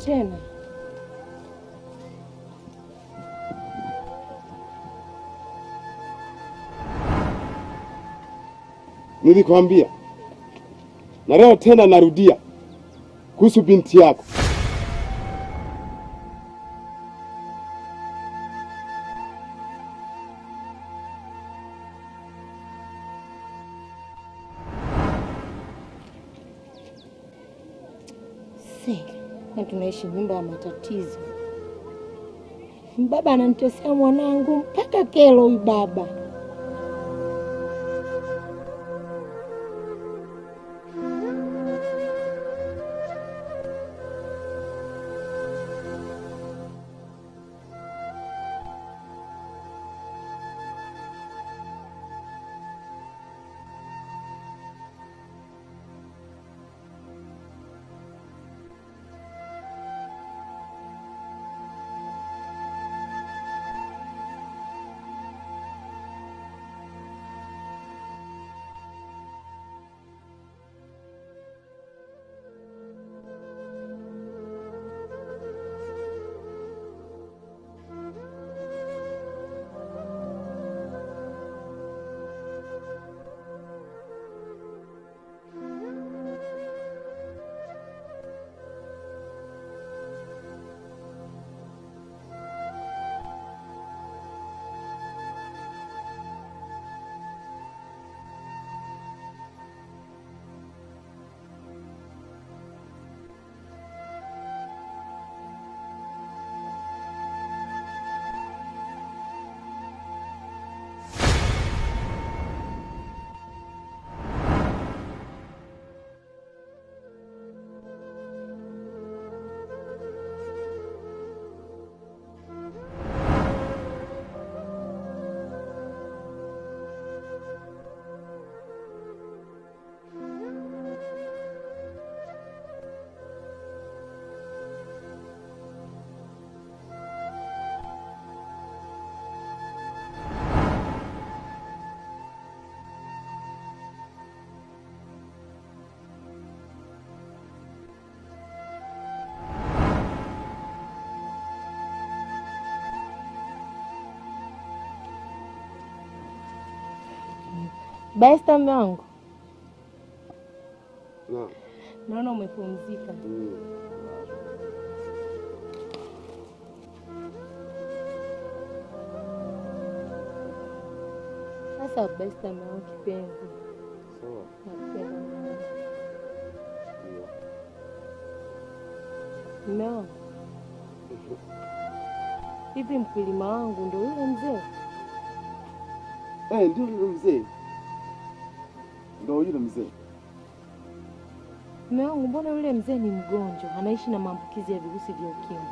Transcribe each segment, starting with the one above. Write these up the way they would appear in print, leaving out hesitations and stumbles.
Tena Nilikwambia na leo tena narudia kuhusu binti yako. Na tunaishi nyumba ya matatizo. Baba ananitesea mwanangu mpaka kelo huyu baba. Besta mume wangu. Naam. Naona umepumzika. Sasa Besta mume wangu kipenzi. Sawa. Nakupenda mume wangu. Mume wangu. Hivi mkulima wangu ndio yule mzee? Ndio yule mzee. Ndio yule mzee. Mume wangu, mbona yule mzee ni mgonjwa, anaishi na maambukizi ya virusi vya ukimwi?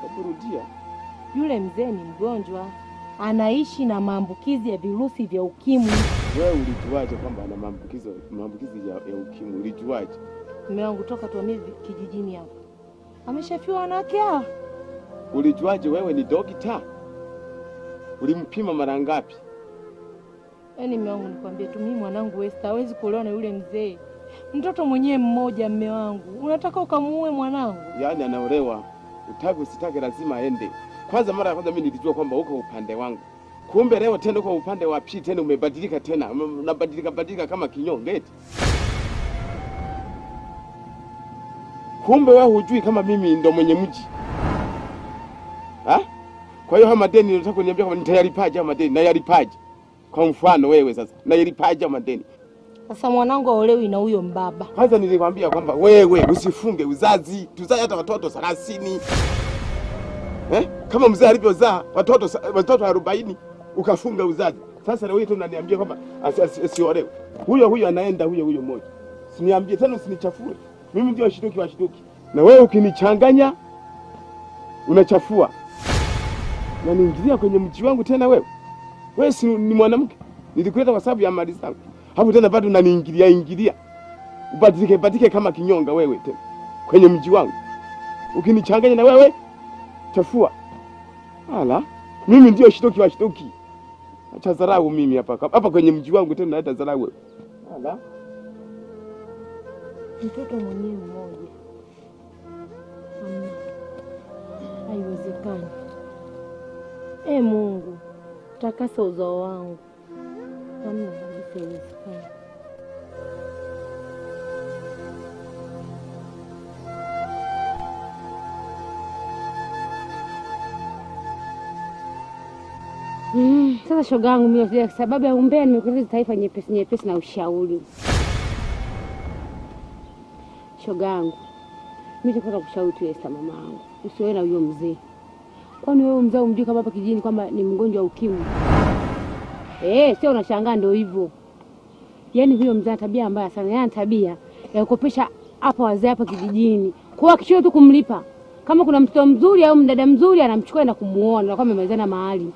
Hebu rudia. Yule mzee ni mgonjwa, anaishi na maambukizi ya virusi vya ukimwi. Wewe ulijuaje kwamba ana maambukizi ya ukimwi? Ulijuaje? Mume wangu, toka tuhamie kijijini hapa ameshafiwa wanawake hawa. Ulijuaje wewe ni dokta? Ulimpima mara ngapi? Yaani mume wangu, nikwambie tu, mimi mwanangu Esther hawezi kuolewa na yule mzee. Mtoto mwenyewe mmoja, mume wangu. Unataka ukamuue mwanangu? Yaani anaolewa, utake usitake lazima aende. Kwanza mara ya kwanza mimi nilijua kwamba uko upande wangu. Kumbe leo tena uko upande wa pili tena, umebadilika tena. Unabadilika badilika kama kinyonge eti. Kumbe wewe hujui kama mimi ndo mwenye mji. Ha? Kwa hiyo haya madeni unataka kuniambia kama nitayalipaje haya madeni? Nayalipaje? Kwa mfano wewe sasa, nayalipaje haya madeni? Sasa mwanangu aolewi na huyo mbaba. Kwanza nilikwambia kwamba wewe usifunge uzazi, tuzae hata watoto 30. Kama mzee alivyozaa watoto 40 ukafunga uzazi. Sasa leo hii tu unaniambia kwamba asiolewe. Huyo huyo anaenda huyo huyo mmoja. Usiniambie tena, usinichafue. Mimi ndio washituki washituki. Na wewe ukinichanganya unachafua. Na niingilia kwenye mji wangu tena wewe. Wewe si ni mwanamke? Nilikuleta kwa sababu ya mali zangu. Hapo tena bado unaniingilia ingilia. Ubadilike badilike kama kinyonga wewe tena kwenye mji wangu. Ukinichanganya na wewe chafua. Ala, mimi ndio shituki wa shituki. Acha dharau mimi hapa. Hapa kwenye mji wangu tena naleta dharau wewe. Ala. Mtoto mwenyewe mmoja. Haiwezekani. E Mungu, takasa uzao wangu. Hamna kabisa, haiwezekani. Sasa shoga yangu mimi kwa sababu ya umbea nimekuletea taarifa nyepesi nyepesi na ushauri. Shoga yangu, mimi nataka kushauri tu Esther mama yangu. Usiwe na huyo mzee. Kwani wewe mzee umjui kama hapa kijijini kwamba ni mgonjwa wa ukimwi? Sio unashangaa ndio hivyo. Yaani huyo mzee ana tabia mbaya sana. Yaani tabia ya kukopesha hapa wazee hapa kijijini. Kwa akishindwa tu kumlipa, kama kuna mtoto mzuri au mdada mzuri anamchukua na kumuona na kwa amemalizana mahali.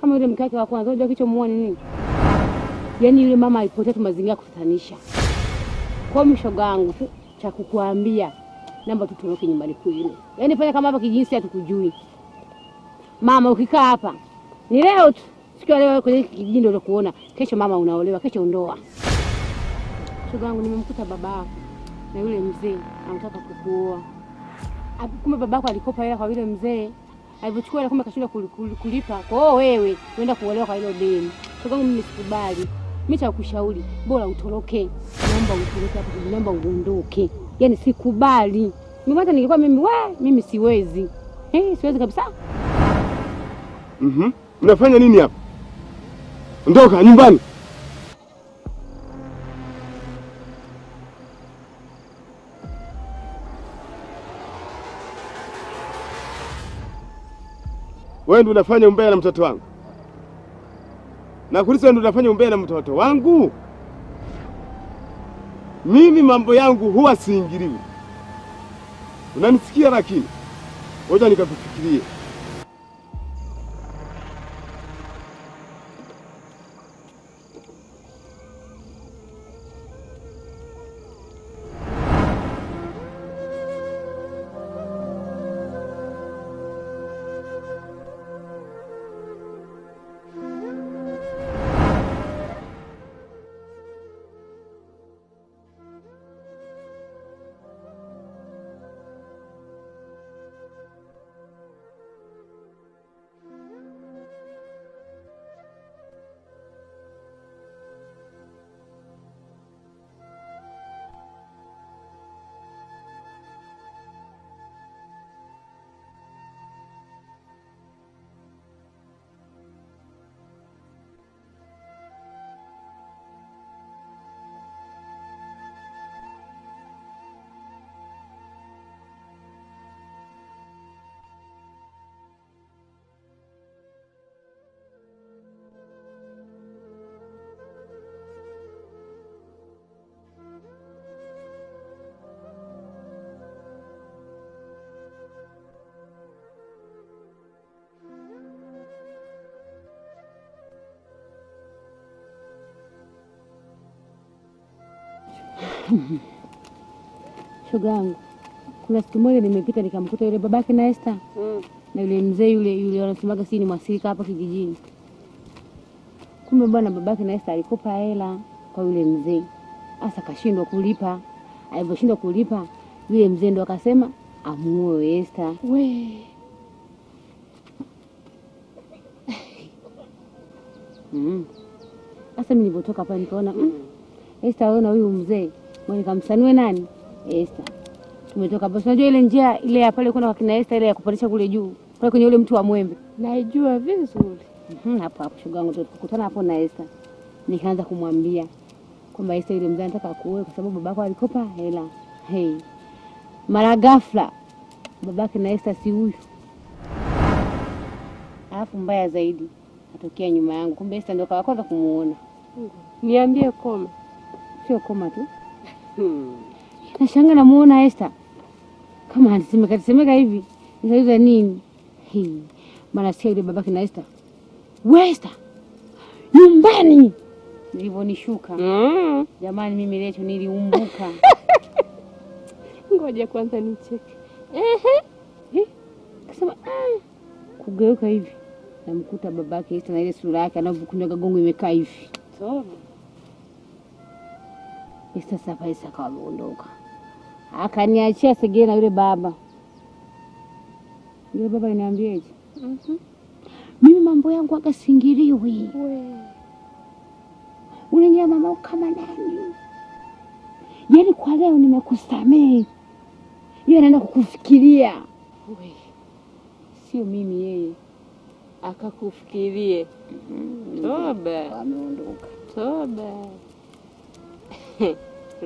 Kama yule mke wake wa kwanza, unajua kilichomuoa ni nini? Yaani yule mama alipotea tu mazingira kutatanisha. Kwa hiyo shoga yangu tu cha kukuambia, naomba tutoroke nyumbani kwenu. Yaani fanya kama hapa kijijini si hatukujui. Mama ukikaa hapa ni leo tu. Siku ya leo kwenye kijiji ndio utakuona. Kesho mama unaolewa, kesho ndoa. Shoga yangu nimemkuta babako na yule mzee anataka kukuoa. Kumbe babako alikopa hela kwa yule mzee. Alivyochukua hela kumbe akashindwa kulipa. Kwa hiyo wewe unaenda kuolewa kwa hilo deni. Shoga yangu mimi sikubali. Mimi cha kukushauri bora utoroke. Naomba utoroke hapo, naomba uondoke. Yaani sikubali. Mimi hata ningekuwa mimi mimi siwezi. Siwezi kabisa. Mnafanya nini hapa? Ondoka nyumbani. Wewe ndio unafanya umbea na mtoto wangu. Na kuuliza ndio unafanya umbea na mtoto wangu? Mimi mambo yangu huwa siingiliwi. Unanisikia lakini? Ngoja nikakufikirie. Shoga yangu, kuna siku moja nimepita nikamkuta yule babake na Esther na yule mzee yule wanasemaga si ni mwasirika hapa kijijini. Kumbe bwana babake na Esther alikopa hela kwa yule mzee. Sasa kashindwa kulipa. Aliposhindwa kulipa, yule mzee ndo akasema amuoe Esther. We. Sasa mimi nilipotoka pale nikaona Esther wewe na huyu mzee, mbona nikamsanue nani? Esther. Tumetoka hapo. Unajua ile njia ile ya pale kwenda kwa kina Esther ile ya kupandisha kule juu. Pale kwenye ule mti wa mwembe. Naijua vizuri. Hapo hapo shoga yangu tukakutana hapo na Esther. Nikaanza kumwambia kwamba Esther yule mzee anataka kuoe kwa sababu babako alikopa hela. Hey. Mara ghafla babake na Esther si huyu. Alafu mbaya zaidi atokea nyuma yangu. Kumbe Esther ndio kawa kwanza kumuona. Niambie koma. Sio koma tu. Nashangaa namuona Esther kama anasemeka semeka hivi. Nikauliza nini? Mara sikia yule babake na Esther. We Esther. Nyumbani. Nilivyonishuka. Jamani mimi leo niliumbuka. Ngoja kwanza nicheke. Kasema kugeuka hivi. Namkuta babake Esther na ile sura yake anavyokunyaga gongo imekaa hivi. Sawa. Esther sasa Esther akawa ameondoka. Akaniachia segere na yule baba. Ndio baba niambieje? Mimi mambo yangu aga singiriwi. Unaingia mama kama nani? Yaani kwa leo nimekusamehe. Yeye anaenda kukufikiria. We, Sio mimi yeye. akakufikirie. Toba. Ameondoka. Toba.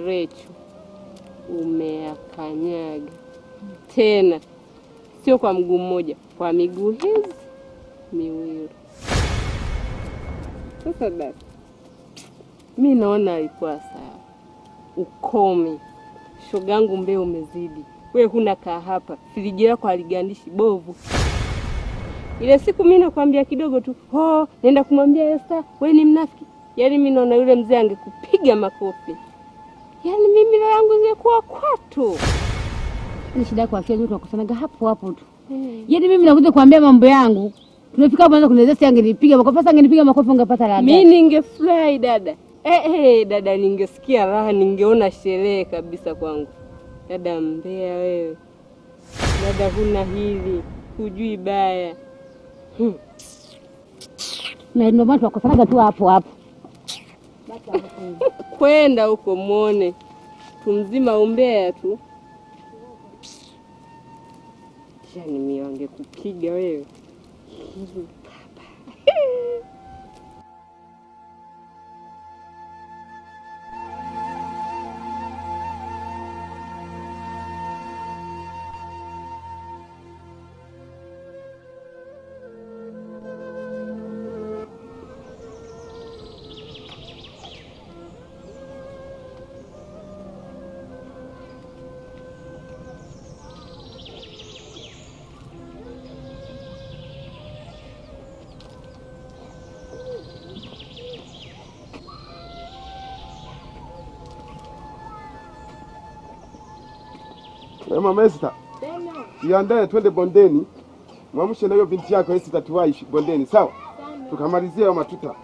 Rechu, umeakanyaga tena, sio kwa mguu mmoja, kwa miguu hizi miwili. Sasa basi, mi naona alikuwa sawa. Ukome shogangu, mbee umezidi. We huna kaa hapa, friji yako haligandishi bovu. Ile siku mi nakwambia kidogo tu, oh, nenda kumwambia Esther we ni mnafiki. Yaani mi naona yule mzee angekupiga makofi. Yaani mimi roho yangu ingekuwa kwatu. Ni shida yako akili tunakosanaga hapo hapo tu. Yaani mimi nakuja kuambia mambo yangu. Tunafika hapo naanza kunielezea si angenipiga makofi. Sasa angenipiga makofi ungepata la Mi ningefurahi dada. Dada, ningesikia raha, ningeona sherehe kabisa kwangu. Dada mbea wewe, dada huna hili, hujui baya. Na ndio maana tunakosanaga tu hapo hapo. Kwenda huko muone tumzima umbea tu. Yani mimi wangekupiga wewe. Mama Esther, jiandae twende bondeni. Mwamshe na hiyo binti yako Esther tuwahi bondeni, sawa? Tukamalizia hayo matuta.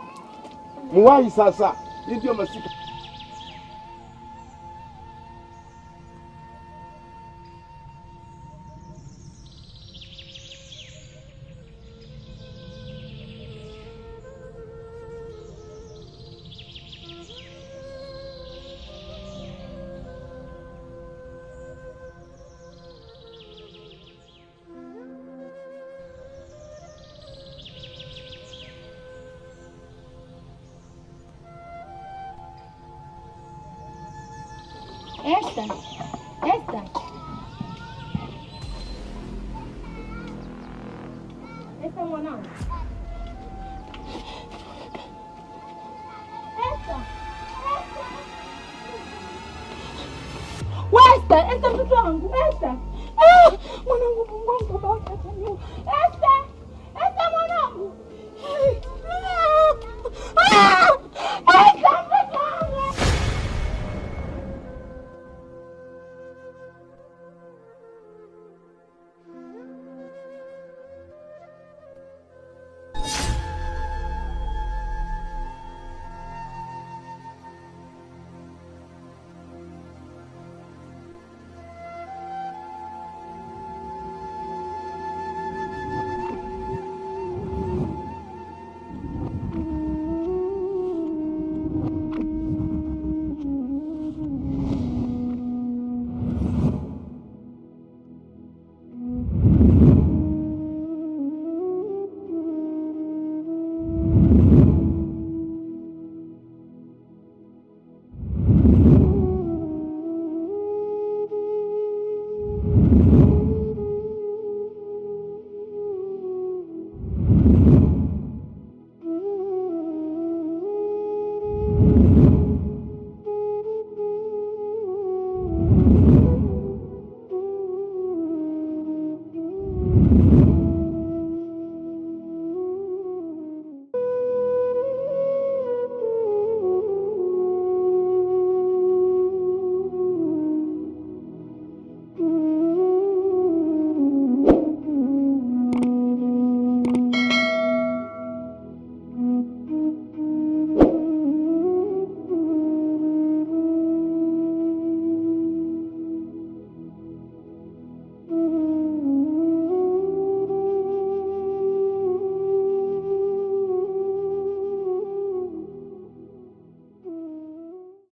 Muwahi sasa. Hii ndio masika. Esther, Esther. Esther mwanangu. Esther. Esther. Esther, Esther mtoto wangu, Esther. Ah, mwanangu Mungu wangu baba ataniua. Esther.